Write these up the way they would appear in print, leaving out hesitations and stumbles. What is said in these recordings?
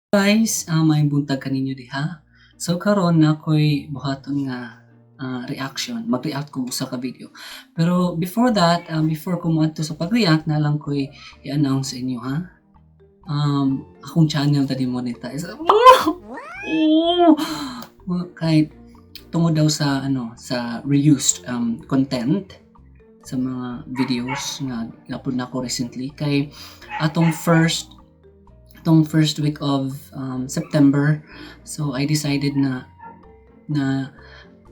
Guys, maayong buntag kaninyo diha. So karon na ako'y buhaton nga reaction, mag-react ko usa ka video. Pero before that, before ko moadto sa pag-react, na lang ko'y i-announce sa inyo, ha. Akong channel na demonetize. Oh! Kahit tungod daw sa ano, sa reused content sa mga videos nga i-upload na ako recently, kay atong first week of September. So I decided na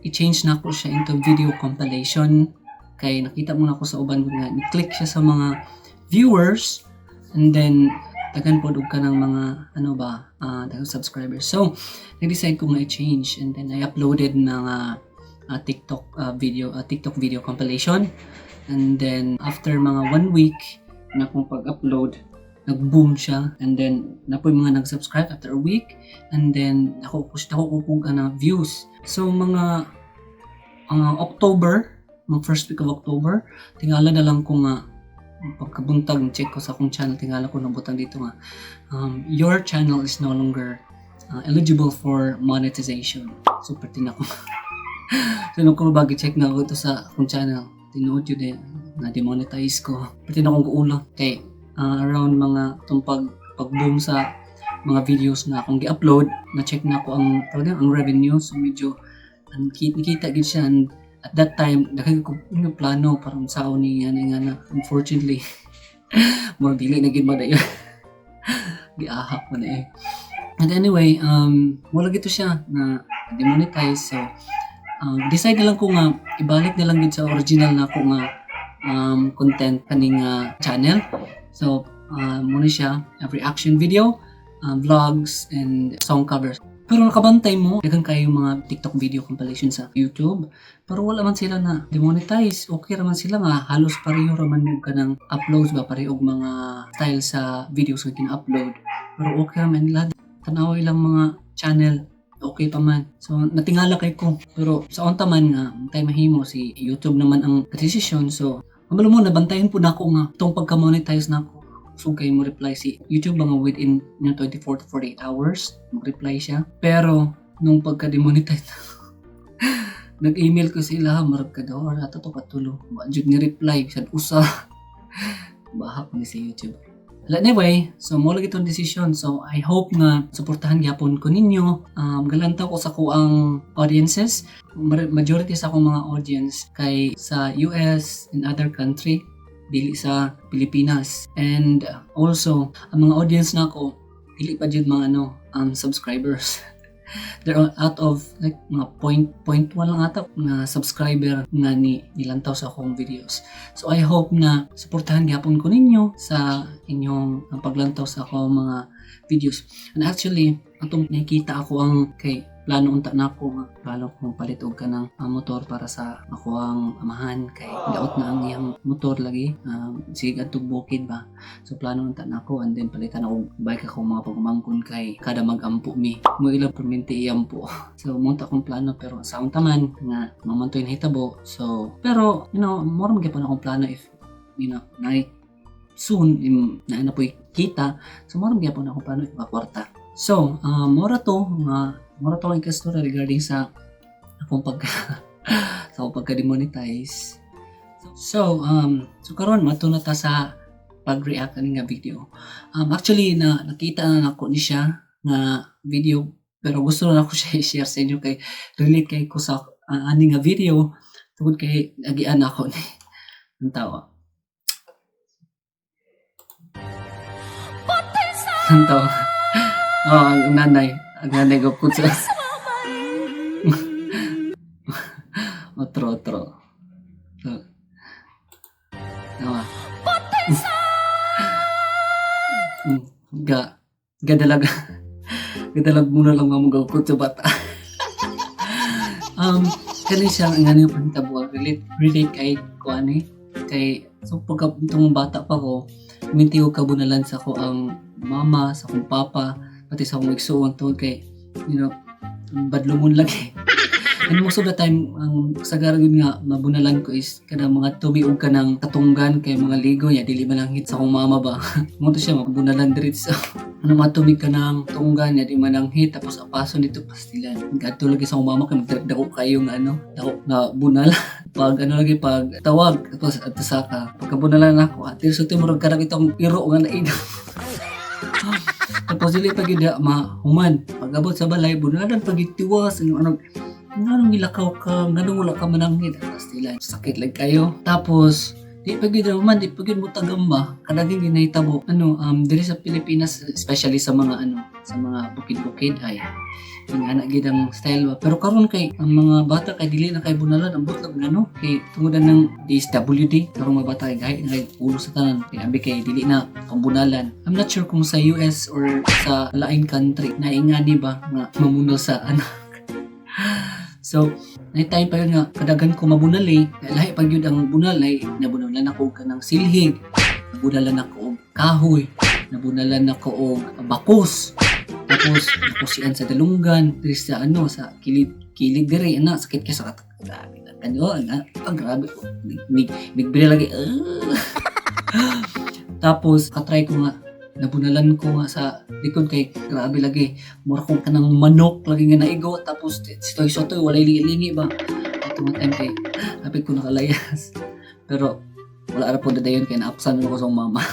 i-change na ko siya into video compilation kay nakita mo na ako sa uban nga ni-click siya sa mga viewers and then daghan pod og kanang mga ano ba, daghan subscribers. So nag-decide ko nga i-change and then I uploaded mga TikTok video compilation, and then after mga one week na akong pag-upload, nag-boom siya, and then napoy mga nag-subscribe after a week, and then ako ko ana views. So mga October, mga first week of October, tingala na lang ko nga pagkabuntag, check ko sa akong channel, tingala ko nabutang dito nga "Your channel is no longer eligible for monetization." Super tinako. So nung ko bagi check na ako ito sa akong channel, tinuod yun eh na demonetize ko. Pati na akong guula kay around mga itong pag boom sa mga videos na akong gi-upload, na check na ako ang tawag ang revenue. So medyo ang nakita gid siya, and at that time daghan ko yung plano para unsaon ni nga nga na. Unfortunately, more dili na gid madayon, giahak mo na eh. And anyway, wala gito siya na demonetize. So decide na lang ko nga ibalik na lang gid sa original na ako nga content kaning channel. So, muna siya, reaction video, vlogs, and song covers. Pero nakabantay mo, daghan kayo mga TikTok video compilation sa YouTube. Pero wala man sila na demonetize. Okay raman sila nga halos pareho raman yung kanang uploads ba, pareho og mga style sa videos nga gina-upload. Pero okay raman nila. Tanawa ilang mga channel, okay pa man. So, natingala kay ko. Pero sa unta man nga, tay mahimo, si YouTube naman ang decision. So, mabalo mo, nabantayan po na ako nga itong pagka-monetize na ako. So, kayo mo reply si YouTube mga within 24 to 48 hours, mag-reply siya. Pero, nung pagka-demonetize na, nag-email ko sila, marag ka daw, or ato to katulo. Wa jud ni reply, bisan usa. Bahak ni si YouTube. Well, anyway, so mo lagi itong decision. So I hope nga suportahan gyapon ko ninyo. Galantaw ko sa kuang audiences. Majority sa akong mga audience kay sa US and other country, dili sa Pilipinas. And also, ang mga audience nako dili pa jud mga ano, subscribers. They're out of like mga point one lang ata na subscriber nga ni nilantaw sa akong videos. So I hope na suportahan gyapon ko ninyo sa inyong ang paglantaw sa akong mga videos. And actually, atong nakikita ako ang kay plano unta na ako nga plano kong palit og kanang motor para sa ako ang amahan kay daot na ang iyang motor lagi, sige adtong bukid ba. So plano unta na ako, and then palitan ako bike ako mga pagumangkon kay kada mag-ampo mi mo ilang permente iampo. So mo akong plano, pero sa unta man nga mamantoy nahitabo. So pero mura man gyud akong plano if na soon na na po'y kita. So mura man gyud akong plano if makwarta. So mura to ang kastura regarding sa akong pagka-demonetize. So karon mato na ta sa pag-react ani nga video. Actually na nakita na nako ni siya nga video, pero gusto na ako siya i-share sa inyo kay relate kay ko sa ani nga video tungod kay agian ako ni ang tawa. Ang tawa. Oh, ang nanay ko sa otro otro. So, tawa. Ga gadalag gadalag mo na lang nga mo sa bata. Kani siya nga yung panitabo, relate kay ko ani kay so pagka itong bata pa ko, minti ko kabunalan sa ko ang mama, sa akong papa, pati sa akong igsuon tungod kay badlungon lagi. And most of the time, ang kasagaran yun nga mabunalan ko is kada mga tumiog ka ng katunggan kay mga ligo ya dili man lang hit sa akong mama ba. Mo to siya mabunalan diretso. Ano matumig ka ng tunggan ya di mananghit, tapos apason dito pastilan. Gadto lagi sa akong mama kay magdako kayo nga ano, dako nga bunal. Pag ano lagi, pag tawag tapos adto saka pagkabunalan nako, ati so murag karang itong iro nga naig. Tapos dili pa gyud mahuman. Pag-abot sa balay, bunalan pag tiwas ano ano, nganong gilakaw ka, nganong wala ka mananghit, pastilan. Sakit lang kayo. Tapos di pa gyud man, di pa gyud mo tagam ba, kadaging ginahitabo ano diri sa Pilipinas, especially sa mga ano, sa mga bukid-bukid, ay ingana gyud ang style ba. Pero karon kay ang mga bata kay dili na kay bunalan, ang butlog ano kay tungod na ng DSWD. Karon mga bata kay gahi na kay ulo sa tanan, kay abi kay dili na pambunalan. I'm not sure kung sa US or sa lain country na ingani ba nga mamunol sa anak. So na time pa yun nga kadagan ko mabunal eh. Lahi pa gyud ang bunal ay nabunalan ako og kanang silhig, nabunalan ako og kahoy, nabunalan ako og bakos. Tapos nakusian sa dalunggan, diri sa ano, sa kilid kilid diri ana, sakit kay sa katak. Grabe na kanyo ana, ah, grabe. Nig nigbili lagi. Ah. Tapos katry ko nga nabunalan ko nga sa likod kay grabe lagi, mura kong kanang manok lagi nga naigo, tapos sitoy sotoy, walay lingi-lingi ba. Ato nga time kay hapit ko nakalayas, pero wala ra po dayon kay naapsan ko sa akong mama.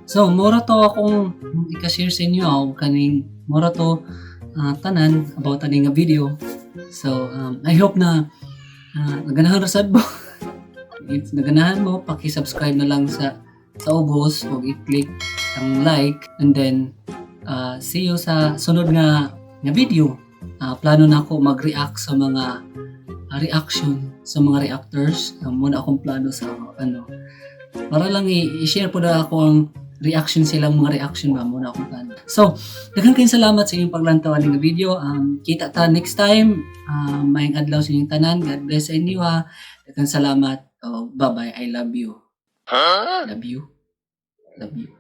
So mura to akong ika-share sa inyo ako kaning mura to tanan about ani nga video. So I hope na naganahan ra sad mo. If naganahan mo, paki-subscribe na lang sa ubos ug i-click ang like and then see you sa sunod nga nga video. Plano na ako mag-react sa mga reaction sa mga reactors. Muna akong plano sa ano para lang i-share po na ako ang reaction silang mga reaction ba, muna akong plano. So, daghan kayong salamat sa inyong paglantaw ani nga video. Kita ta next time. Maayong adlaw sa inyong tanan. God bless sa inyo ha. Daghan salamat. Oh, bye-bye. I love you. Love you. Love you.